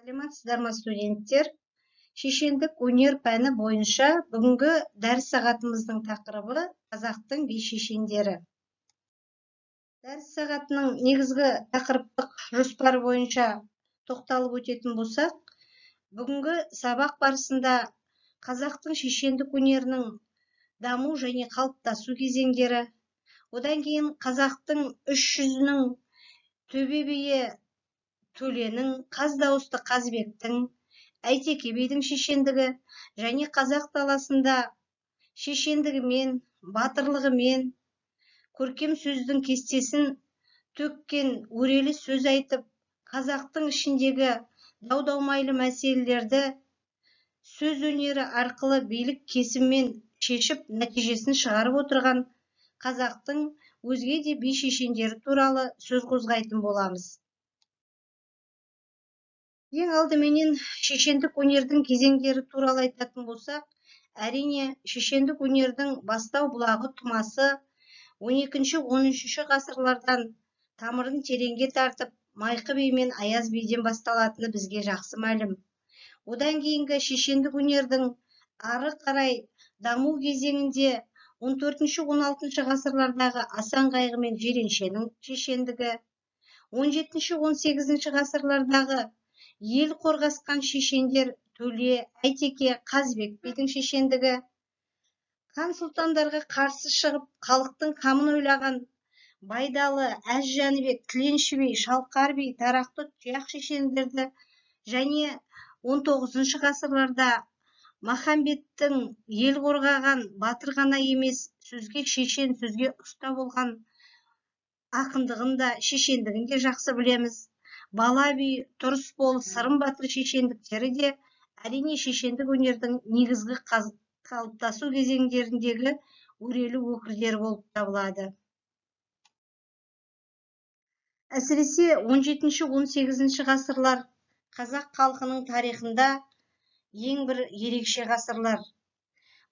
Саламатсыздар ма, студенттер? Шешендік өнер пәні бойынша бүгінгі дәріс сағатымыздың тақырыбы қазақтың би шешендері. Дәріс сағатының негізгі тақырыптық жоспары бойынша тоқталып өтетін болсақ, бүгінгі сабақ барысында қазақтың шешендік өнерінің даму және қалыптасу кезеңдері, одан кейін қазақтың үш жүзінің төбе биі Төленің, қаз дауысты Қазыбектің, Әйтеке бидің шешендігі және қазақ даласында шешендігімен, батырлығымен, көркем сөздің кестесін төккен өрелі сөз айтып, қазақтың ішіндегі дау-дамайлы мәселелерді сөз өнері арқылы билік кесіммен шешіп, нәтижесін шығарып отырған қазақтың өзге де би шешендері туралы сөз қозғайтын боламыз. Ең алдыменен шешендік өнердің кезеңдері туралы айтатын болсақ, әрине шешендік өнердің бастау бұлағы тұмасы 12-13 ғасырлардан тамырын тереңге тартып, Майқы би мен Аяз биден басталатыны бізге жақсы мәлім. Одан кейінгі шешендік өнердің ары қарай даму кезеңінде 14-16 ғасырлардағы Асан қайғы мен Жиреншенің шешендігі, 17-18 ғасырлардағы ел қорғасқан шешендер Төле, Әйтеке, Қазыбек бидің шешендігі, хан сұлтандарға қарсы шығып халықтың қамын ойлаған Байдалы, Әз Жәнібек, Тіленші би, Шалқар би, Тарақты, Тұяқ шешендерді және 19 ғасырларда Махамбеттің ел қорғаған батыр ғана емес, сөзге шешен, сөзге ұста болған ақындығын да, шешендігін де жақсы білеміз. Бала би, Тұрысбол, Сырым батыр шешендіктері де әрине шешендік өнердің негізгі қалыптасу кезеңдеріндегі өрелі өкілдері болып табылады. Әсіресе 17-18 ғасырлар қазақ халқының тарихында ең бір ерекше ғасырлар.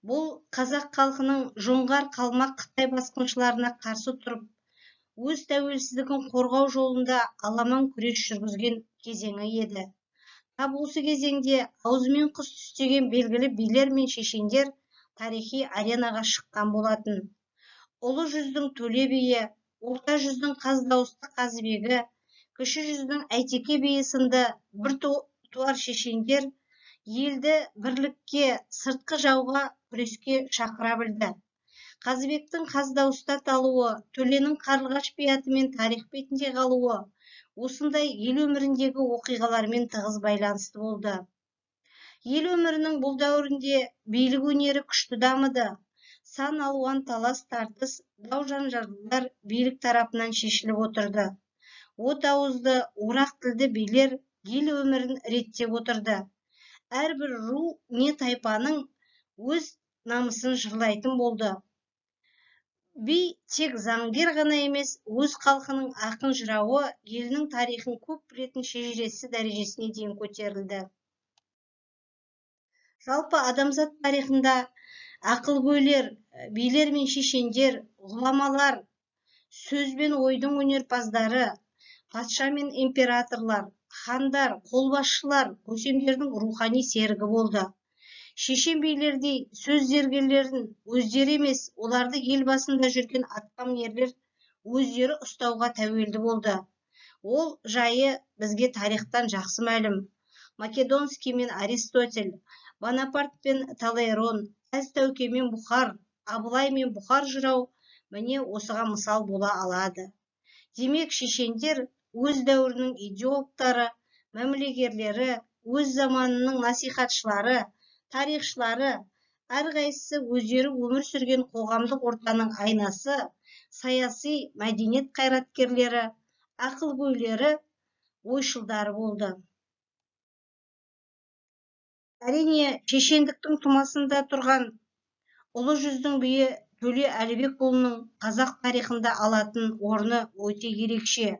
Бұл қазақ халқының жоңғар, қалмақ, қытай басқыншыларына қарсы тұрып, өз тәуелсіздігін қорғау жолында аламан күрес жүргізген кезеңі еді. Тап осы кезеңде аузымен құс түстеген белгілі билер мен шешендер тарихи аренаға шыққан болатын. Ұлы жүздің Төле биі, Орта жүздің қаз дауысты Қазыбегі, Кіші жүздің Әйтеке биі сынды бір туар шешендер елді бірлікке, сыртқы жауға күреске шақыра білді. Қазыбектің қаз дауысты аталуы, Төленің Қарлығаш би атымен тарих бетінде қалуы осындай ел өміріндегі оқиғалармен тығыз байланысты болды. Ел өмірінің бұл дәуірінде билік өнері күшті дамыды. Сан алуан талас тартыс, дау жанжалдар билік тарапынан шешіліп отырды. От ауызды, орақ тілді билер ел өмірін реттеп отырды. Әрбір ру не тайпаның өз намысын жырлайтын болды. Би тек заңгер ғана емес, өз халқының ақын жырауы, елінің тарихын көп білетін шежіреші дәрежесіне дейін көтерілді. Жалпы адамзат тарихында ақылгөйлер, билер мен шешендер, ғұламалар, сөз бен ойдың өнерпаздары, патша мен императорлар, хандар, қолбасшылар, көсемдердің рухани серігі болды. Шешен билердей сөз зергерлерін өздері емес, оларды ел басында жүрген атқамінерлер өздері ұстауға тәуелді болды. Ол жайы бізге тарихтан жақсы мәлім. Македонский мен Аристотель, Бонапарт пен Талейрон, Әз Тәуке мен Бұхар, Абылай мен Бұхар жырау міне осыған мысал бола алады. Демек, шешендер өз дәуірінің идеологтары, мәмілегерлері, өз заманының насихатшылары, тарихшылары, әрқайсысы өздері өмір сүрген қоғамдық ортаның айнасы, саяси мәдениет қайраткерлері, ақылгөйлері, ойшылдары болды. Әрине, шешендіктің тумасында тұрған ұлы жүздің биі Төле Әлібекұлының қазақ тарихында алатын орны өте ерекше.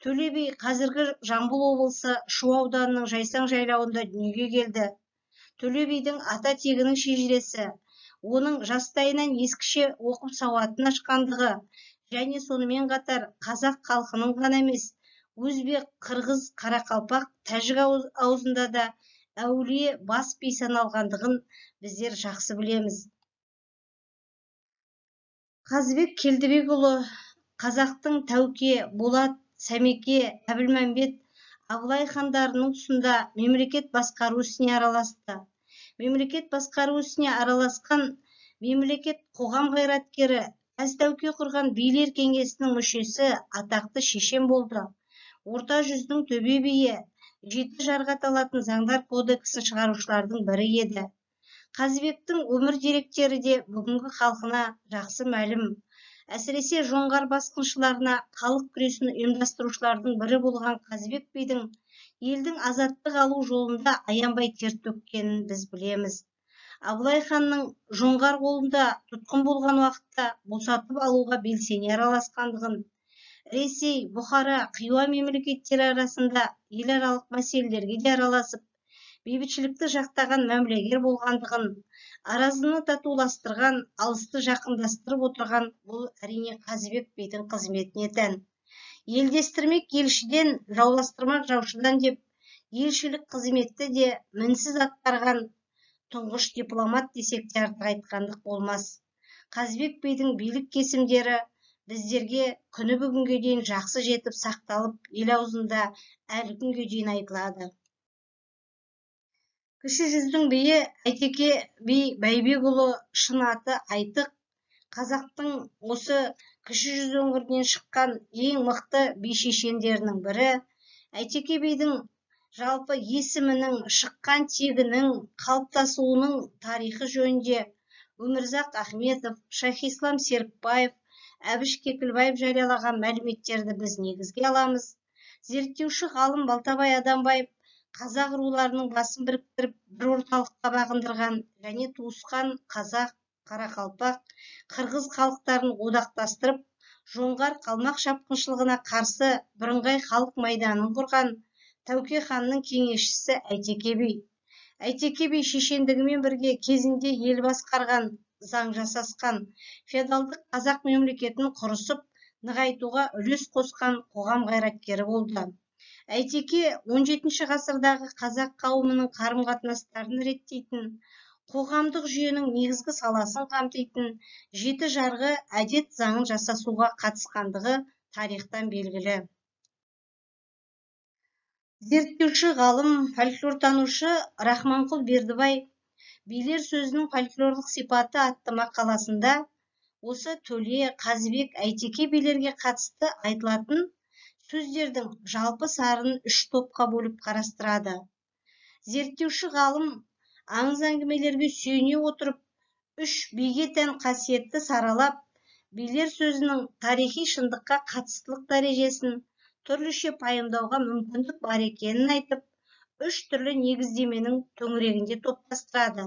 Төле би қазіргі Жамбыл облысы Шу ауданының Жайсаң жайлауында дүниеге келді. Төле бидің ата тегінің шежіресі, оның жастайынан ескіше оқып сауатын ашқандығы және сонымен қатар қазақ халқының ғана емес, Өзбек, қырғыз, қарақалпақ, тәжік аузында да әулие бас би саналғандығын біздер жақсы білеміз. Қазыбек Келдібекұлы қазақтың Тәуке, Болат, Сәмеке, Әбілмәмбет, Абылай хандарының тұсында мемлекет басқару ісіне араласты. Мемлекет басқару ісіне араласқан мемлекет қоғам қайраткері, Әз Тәуке құрған билер кеңесінің мүшесі, атақты шешен болды. Орта жүздің төбе биі, жеті жарғы аталатын заңдар кодексін шығарушылардың бірі еді. Қазыбектің өмір деректері де бүгінгі халқына жақсы мәлім. Әсіресе жоңғар басқыншыларына халық күресін ұйымдастырушылардың бірі болған Қазыбек бидің елдің азаттық алу жолында аянбай тер төккенін біз білеміз. Абылай ханның жоңғар қолында тұтқын болған уақытта босатып алуға белсене араласқандығын, Ресей, Бұхара, Қиуа мемлекеттері арасында еларалық мәселелерге де араласып, бейбітшілікті жақтаған мәмілегер болғандығын, аразыны татуластырған, алысты жақындастырып отырған бұл әрине Қазыбек бидің қызметіне тән. Елдестірмек елшіден, жауластырмақ жаушыдан деп елшілік қызметті де мінсіз атқарған тұңғыш дипломат десек те артық айтқандық болмас. Қазыбек бидің билік кесімдері біздерге күні бүгінге дейін жақсы жетіп сақталып, ел аузында әлі күнге дейін айтылады. Кіші жүздің биі Әйтеке би Бәйбекұлы, шын аты Айтық, қазақтың осы кіші жүз өңірінен шыққан ең мықты би шешендерінің бірі. Әйтеке бидің жалпы есімінің, шыққан тегінің, қалыптасуының тарихы жөнінде Өмірзақ Ахметов, Шайхислам Серікбаев, Әбіш Кекілбаев жариялаған мәліметтерді біз негізге аламыз. Зерттеуші ғалым Балтабай Адамбаев қазақ руларының басын біріктіріп бір орталыққа бағындырған және туысқан қазақ, қарақалпақ, қырғыз халықтарын одақтастырып, жоңғар қалмақ шапқыншылығына қарсы бірыңғай халық майданын құрған Тәуке ханның кеңесшісі Әйтеке би. Әйтеке би шешендігімен бірге кезінде ел басқарған, заң жасасқан, феодалдық қазақ мемлекетін құрысып, нығайтуға үлес қосқан қоғам қайраткері болды. Әйтеке 17 ғасырдағы қазақ қауымының қарым-қатынастарын реттейтін, қоғамдық жүйенің негізгі саласын қамтитын жеті жарғы әдет заңын жасасуға қатысқандығы тарихтан белгілі. Зерттеуші ғалым, фольклортанушы Рахманқұл Бердібай билер сөзінің фольклорлық сипаты атты мақаласында осы Төле, Қазыбек, Әйтеке билерге қатысты айтылатын сөздердің жалпы сарынын үш топқа бөліп қарастырады. Зерттеуші ғалым аңыз әңгімелерге сүйене отырып, үш биге тән қасиетті саралап, билер сөзінің тарихи шындыққа қатыстылық дәрежесін түрліше пайымдауға мүмкіндік бар екенін айтып, үш түрлі негіздеменің төңірегінде топтастырады.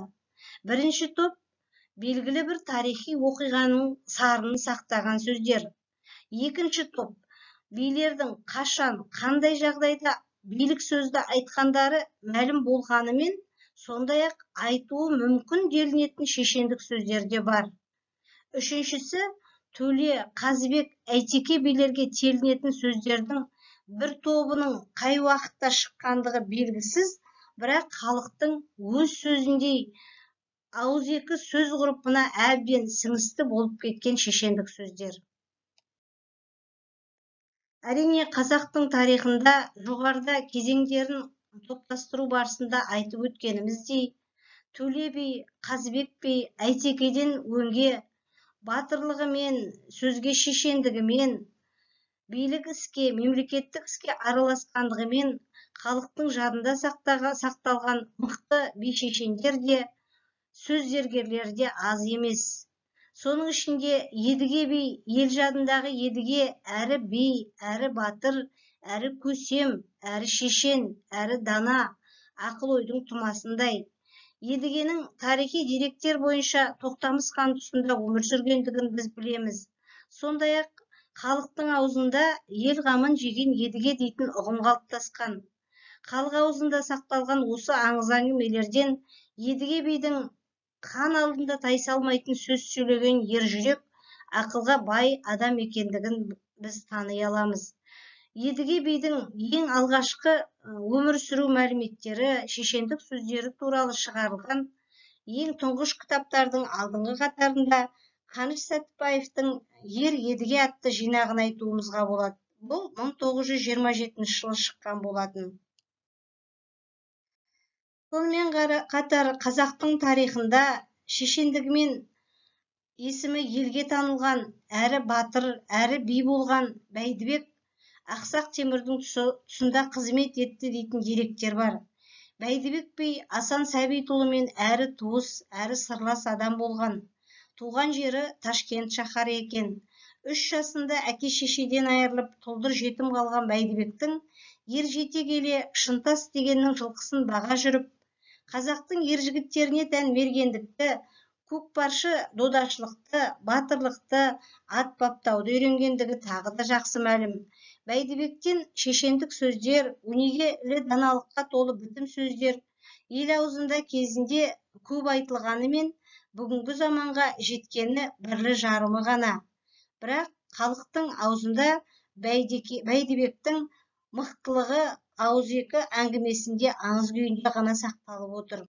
Бірінші топ белгілі бір тарихи оқиғаның сарынын сақтаған сөздер. Екінші топ билердің қашан, қандай жағдайда билік сөзді айтқандары мәлім болғанымен, сондай-ақ айтуы мүмкін делінетін шешендік сөздер де бар. Үшіншісі Төле, Қазыбек, Әйтеке билерге телінетін сөздердің бір тобының қай уақытта шыққандығы белгісіз, бірақ халықтың өз сөзіндей ауызекі сөз ғұрпына әбден сіңісті болып кеткен шешендік сөздер. Әрине, қазақтың тарихында жоғарыда кезеңдерін топтастыру барысында айтып өткеніміздей, Төле би, Қазыбек би, Әйтекеден өңге батырлығымен, сөзге шешендігімен, билік іске, мемлекеттік іске араласқандығымен халықтың жадында сақталған мықты би шешендер де, сөз зергерлері де аз емес. Соның ішінде Едіге би, ел жадындағы Едіге әрі би, әрі батыр, әрі көсем, әрі шешен, әрі дана, ақыл ойдың тұмасындай. Едігенің тарихи деректер бойынша Тоқтамыс хан тұсында өмір сүргендігін біз білеміз. Сондай-ақ халықтың аузында ел қамын жеген Едіге дейтін ұғым қалыптасқан. Халық аузында сақталған осы аңыз әңгімелерден Едіге бидің хан алдында тайсалмайтын сөз сөйлеген ержүрек, ақылға бай адам екендігін біз тани аламыз. Едіге бидің ең алғашқы өмір сүру мәліметтері, шешендік сөздері туралы шығарылған ең тұңғыш кітаптардың алдыңғы қатарында Қаныш Сәтбаевтың «Ер Едіге» атты жинағын айтуымызға болады. Бұл 1927 жылы шыққан болатын. Сонымен қатар қазақтың тарихында шешендігімен есімі елге танылған, әрі батыр, әрі би болған Бәйдібек Ақсақ Темірдің тұсында қызмет етті дейтін деректер бар. Бәйдібек би Асан Сәбитұлымен әрі туыс, әрі сырлас адам болған. Туған жері Ташкент шаһары екен. 3 жасында әке-шешеден айырылып, тұлдыр жетім қалған Бәйдібектің ер жете келе Шынтас дегеннің жылқысын баға жүріп, қазақтың ер жігіттеріне тән мергендікті, көкпаршы додашылықты, батырлықты, ат баптауды үйренгендігі тағы да жақсы мәлім. Бәйдібектен шешендік сөздер, өнегелі даналыққа толы бітім сөздер ел аузында кезінде көп айтылғанымен, бүгінгі заманға жеткені бірлі жарымы ғана. Бірақ халықтың аузында Бәйдібектің мықтылығы ауызекі әңгімесінде аңыз күйінде ғана сақталып отыр.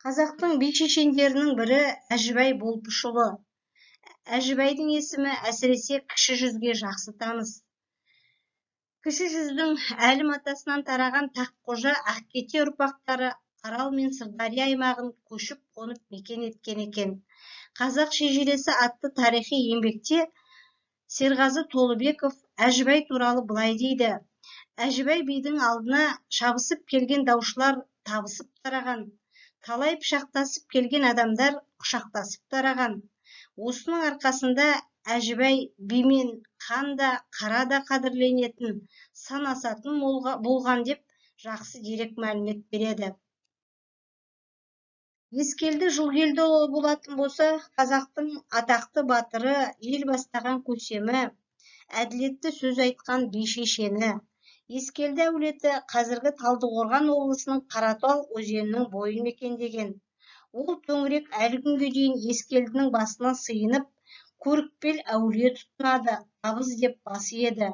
Қазақтың би шешендерінің бірі Әжібай Болпышұлы. Әжібайдың есімі әсіресе кіші жүзге жақсы таныс. Кіші жүздің Әлім атасынан тараған Таққожа Ақкете ұрпақтары Арал мен Сырдария аймағын көшіп қонып мекен еткен екен. Қазақ шежіресі атты тарихи еңбекте Серғазы Толыбеков Әжібай туралы былай дейді: Әжібай бидің алдына шабысып келген даушылар табысып тараған, талай пышақтасып келген адамдар құшақтасып тараған. Осының арқасында Әжібай бимен хан да, қара да қадірленетін, санасатын болған деп жақсы дерек мәлімет береді. Ескелді Жылгелдіұлы болатын болса, қазақтың атақты батыры, ел бастаған көсемі, әділетті сөз айтқан би шешені. Ескелді әулеті қазіргі Талдықорған облысының Қаратал өзенінің бойын мекендеген. Ол төңірек әлі күнге дейін Ескелдінің басына сыйынып, көрікпел әулие тұтынады, абыз деп бас иеді.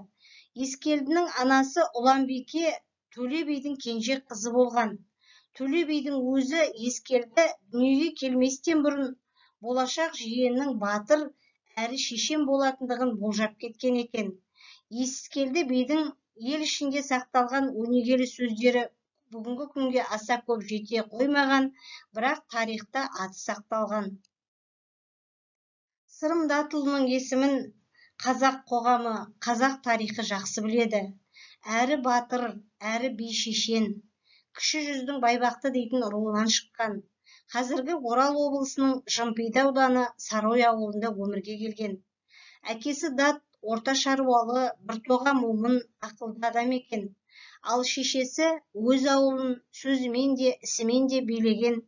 Ескелдінің анасы Ұланбике Төле бидің кенже қызы болған. Төле бидің өзі Ескелді дүниеге келместен бұрын болашақ жиенінің батыр әрі шешен болатындығын болжап кеткен екен. Ескелді бидің ел ішінде сақталған өнегелі сөздері бүгінгі күнге аса көп жете қоймаған, бірақ тарихта аты сақталған. Сырым Датұлының есімін қазақ қоғамы, қазақ тарихы жақсы біледі. Әрі батыр, әрі би шешен. Кіші жүздің Байбақты дейтін руынан шыққан. Қазіргі Орал облысының Жымпиды ауданы Сарой ауылында өмірге келген. Әкесі Дат орта шаруалы, біртоға момын, ақылды адам екен. Ал шешесі өз ауылын сөзімен де, ісімен де билеген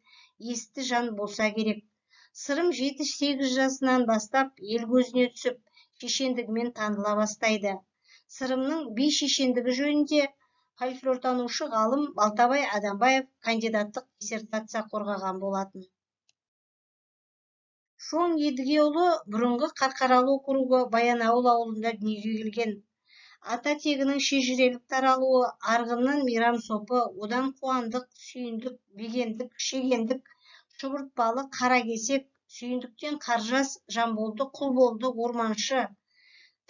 есті жан болса керек. Сырым 7-8 жасынан бастап ел көзіне түсіп, шешендігімен таныла бастайды. Сырымның би шешендігі жөнінде фольклортанушы ғалым Балтабай Адамбаев кандидаттық диссертация қорғаған болатын. Шоң Едігеұлы бұрынғы Қарқаралы округі Баянауыл ауылында дүниеге келген. Ата тегінің шежірелік таралуы Арғыннан Мейрам сопы, одан Қуандық, Сүйіндік, Бегендік, Шегендік, Шұбыртпалы, Қаракесек, Сүйіндіктен Қаржас, Жамболды, Құлболды, Орманшы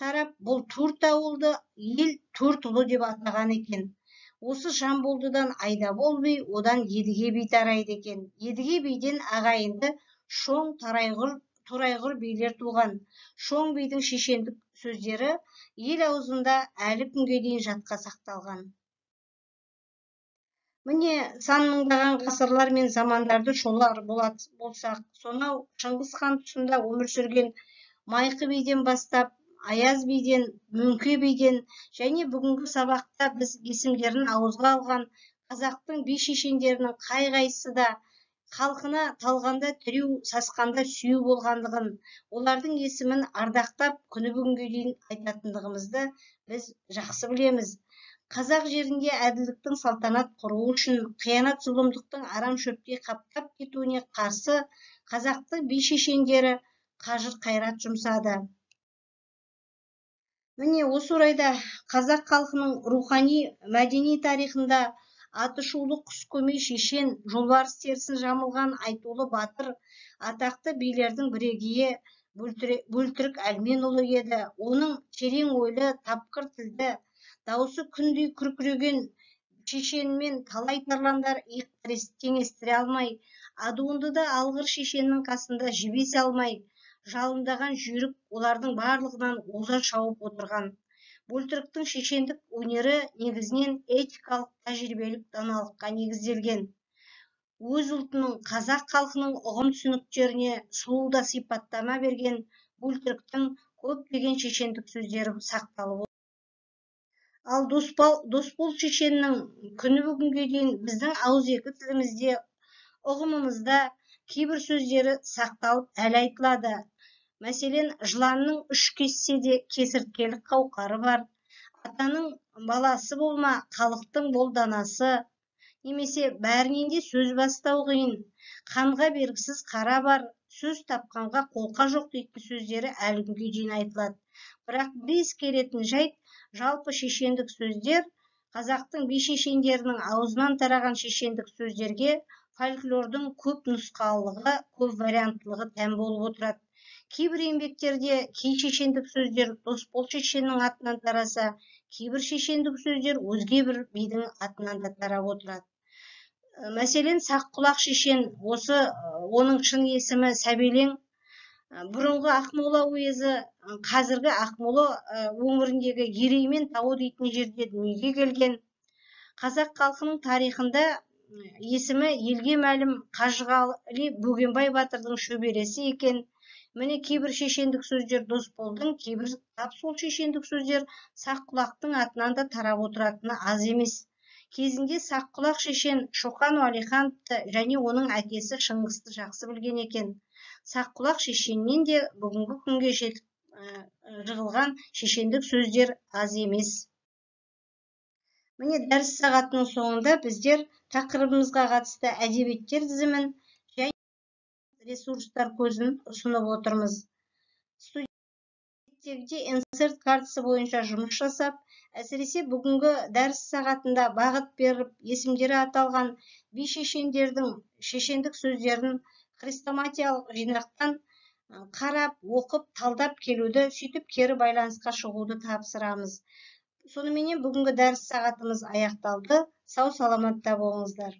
тарап, бұл төрт ауылды ел төрт ұлы деп атаған екен. Осы Жамболдыдан Айдабол би, одан Едіге би тарайды екен. Едіге биден ағайынды Шоң, Торайғыр билер туған. Шоң бидің шешендік сөздері ел аузында әлі күнге дейін жатқа сақталған. Міне, сан мыңдаған ғасырлар мен замандарды шолар болсақ, сонау Шыңғыс хан тұсында өмір сүрген Майқы биден бастап, Аяз биден, Мөңке биден және бүгінгі сабақта біз есімдерін ауызға алған қазақтың би шешендерінің қай-қайсысы да халқына талғанда тіреу, сасқанда сүйеу болғандығын, олардың есімін ардақтап күні бүгінге дейін айтатындығымызды біз жақсы білеміз. Қазақ жерінде әділдіктің салтанат құруы үшін қиянат зұлымдықтың арам шөпке қаптап кетуіне қарсы қазақтың би шешендері қажыр қайрат жұмсады. Міне, осы орайда қазақ халқының рухани мәдени тарихында аты шулы құс көмей шешен, жолбарыс терісін жамылған айтулы батыр, атақты билердің бірегейі Бөлтірік Әлменұлы еді. Оның терең ойлы, тапқыр тілді, даусы күндей күркіреген шешенмен талай тарландар иық теңестіре алмай, адуынды да алғыр шешеннің қасында жебесе алмай, жалындаған жүйрік олардың барлығынан оза шауып отырған. Бөлтіріктің шешендік өнері негізінен этикалық, тәжірибелік даналыққа негізделген. Өз ұлтының, қазақ халқының ұғым түсініктеріне сұлу да сипаттама берген Бөлтіріктің көптеген шешендік сөздері сақталып. Ал Досбол шешеннің күні бүгінге дейін біздің ауызекі тілімізде, ұғымымызда кейбір сөздері сақталып әлі айтылады. Мәселен, жыланның үш кессе де кесірткелік қауқары бар, атаның баласы болма, халықтың бол данасы, немесе бәрінен де сөз бастау қиын, қанға бергісіз қара бар, сөз тапқанға қолқа жоқ дейтін сөздері әлі күнге дейін айтылады. Бірақ бір ескеретін жайт, жалпы шешендік сөздер қазақтың би шешендерінің аузынан тараған шешендік сөздерге фольклордың көп нұсқалылығы, көп варианттылығы тән болып отырады. Кейбір еңбектерде кей шешендік сөздер Досбол шешеннің атынан тараса, кейбір шешендік сөздер өзге бір бидің атынан да тарап отырады. Мәселен, Саққұлақ шешен, осы оның шын есімі Сәбелең, бұрынғы Ақмола уезі, қазіргі Ақмола өңіріндегі Ереймен тауы дейтін жерде дүниеге келген. Қазақ халқының тарихында есімі елге мәлім Қажығали Бөгенбай батырдың шөбересі екен. Міне, кейбір шешендік сөздер Досболдың, кейбір тап сол шешендік сөздер Саққұлақтың атынан да тарап отыратыны аз емес. Кезінде Саққұлақ шешен Шоқан Уәлихановты және оның әкесі Шыңғысты жақсы білген екен. Саққұлақ шешеннен де бүгінгі күнге жетіп жығылған шешендік сөздер аз емес. Міне, дәріс сағатының соңында біздер тақырыбымызға қатысты әдебиеттер тізімін және ресурстар көзін ұсынып отырмыз. Студенттерде инсерт картасы бойынша жұмыс жасап, әсіресе бүгінгі дәріс сағатында бағыт беріп, есімдері аталған би шешендердің шешендік сөздерін хрестоматиялық жинақтан қарап, оқып, талдап келуді, сөйтіп кері байланысқа шығуды тапсырамыз. Соныменен бүгінгі дәріс сағатымыз аяқталды. Сау саламатта болыңыздар.